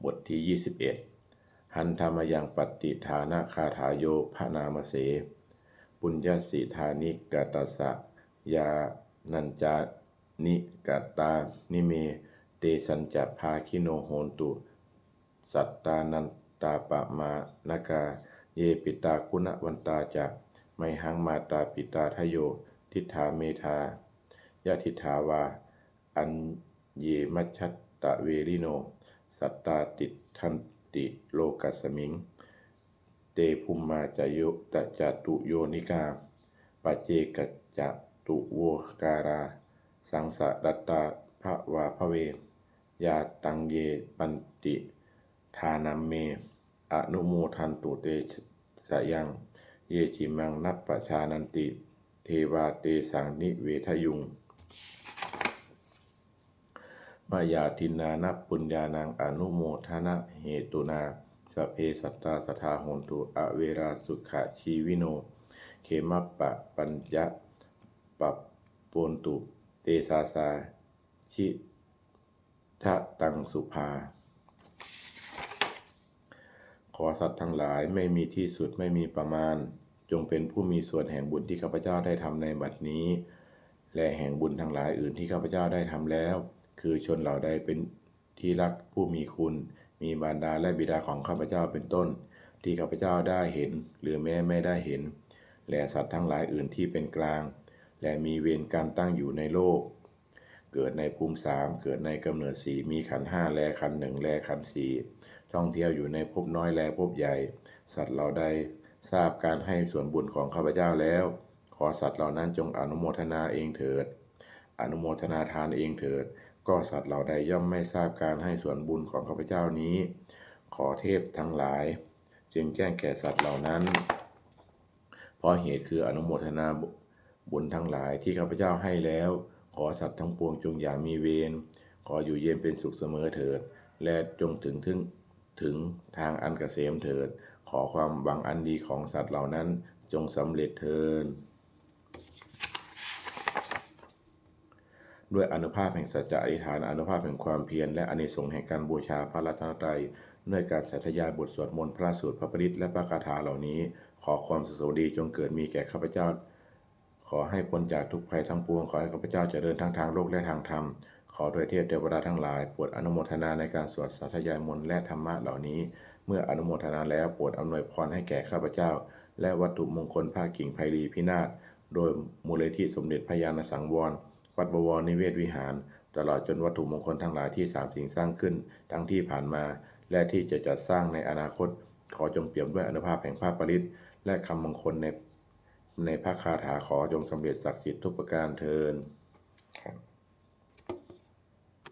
บทที่ยี่สิบเอ็ด หันธามยัง ปัตติทานะคาถา โย พนามเส ปุญญสิทานิกะตัสสะ ยานัญจานิกะตานิเม เตสัญจะ ภาคิโน โหนตุ สัตตานันตาปะมาณกา เยปิตา คุณวันตา จะ ไมหัง มาตา ปิตาทะโย ทิฏฐา เมธายะ ทิฏฐาวา อัญเย มัจฉัตตะเวริโน สัตตา ติฏฐันติ โลกัสสมิง เต ภุมมา จะโย จะ จตุโยนิกา ปัจเจกะ จตุโวการา สังสะรัตตา ภะวา ภะเว ยาตัง เย ปันติ ทานัมเม อนุโมทันตุ เตสะยัง เย จิมัง นัปปะชานันติ เทวา เตสัง นิเวทะยุง มะยาทินนานะ ปุญญานัง อนุโมทนะเหตุนา สัพเพ สัตตา สัทธา โหนตุ อเวรา สุขะชีวิโน เขมะปะปัญจะ ปะปนตุ เตสาสา ชิ ทะตังสุภา ขอสัตว์ทั้งหลายไม่มีที่สุด ไม่มีประมาณ จงเป็นผู้มีส่วนแห่งบุญที่ข้าพเจ้าได้ทำในบัดนี้ และแห่งบุญทั้งหลายอื่นที่ข้าพเจ้าได้ทำแล้ว คือชนเหล่าใดเป็นที่รักผู้มีคุณ มีมารดาและบิดาของข้าพเจ้าเป็นต้น ที่ข้าพเจ้าได้เห็น หรือแม้ไม่ได้เห็น และสัตว์ทั้งหลายอื่นที่เป็นกลาง และมีเวรกันตั้งอยู่ในโลก เกิดในภูมิสาม เกิดในกำเนิดสี่ มีขันธ์ห้าแลขันธ์หนึ่งแลขันธ์สี่ ท่องเที่ยวอยู่ในภพน้อยแลภพใหญ่ สัตว์เหล่าใดทราบการให้ส่วนบุญของข้าพเจ้าแล้ว ขอสัตว์เหล่านั้นจงอนุโมทนาเองเถิด อนุโมทนาทานเองเถิด ก็สัตว์เหล่าใดย่อมไม่ทราบการให้ส่วนบุญของข้าพเจ้านี้ ขอเทพทั้งหลาย จึงแจ้งแก่สัตว์เหล่านั้น เพราะเหตุคืออนุโมทนาบุญทั้งหลายที่ข้าพเจ้าให้แล้ว ขอสัตว์ทั้งปวงจงอย่ามีเวร ขออยู่เย็นเป็นสุขเสมอเถิด และจงถึง ถึง ถึงทางอันเกษมเถิด ขอความหวังอันดีของสัตว์เหล่านั้นจงสำเร็จเทอญ ด้วยอานุภาพแห่งสัจจะอธิษฐาน อานุภาพแห่งความเพียร และอานิสงส์แห่งการบูชาพระรัตนตรัย ด้วยการสาธยายบทสวดมนต์ พระสูตร พระปริตร และพระคาถาเหล่านี้ ขอความสุขสวัสดีจงเกิดมีแก่ข้าพเจ้า ขอให้พ้นจากทุกข์ภัยทั้งปวง ขอให้ข้าพเจ้าเจริญทั้งทางโลกและทางธรรม ขอทวยเทพเทวดาทั้งหลาย โปรดอนุโมทนาในการสวดสาธยายมนต์และธรรมะเหล่านี้ เมื่ออนุโมทนาแล้ว โปรดอำนวยพรให้แก่ข้าพเจ้า และวัตถุมงคลผ้ากิ่งไพรีพินาศ โดยมูลนิธิสมเด็จพระญาณสังวร วัดบวรนิเวศวิหาร ตลอดจนวัตถุมงคลทั้งหลายที่สามสิ่งสร้างขึ้น ทั้งที่ผ่านมา และที่จะจัดสร้างในอนาคต ขอจงเปี่ยมด้วยอานุภาพแห่งพระปริตร และคำมงคลใน ในพระคาถา ขอจงสำเร็จศักดิ์สิทธิ์ทุกประการเทอญ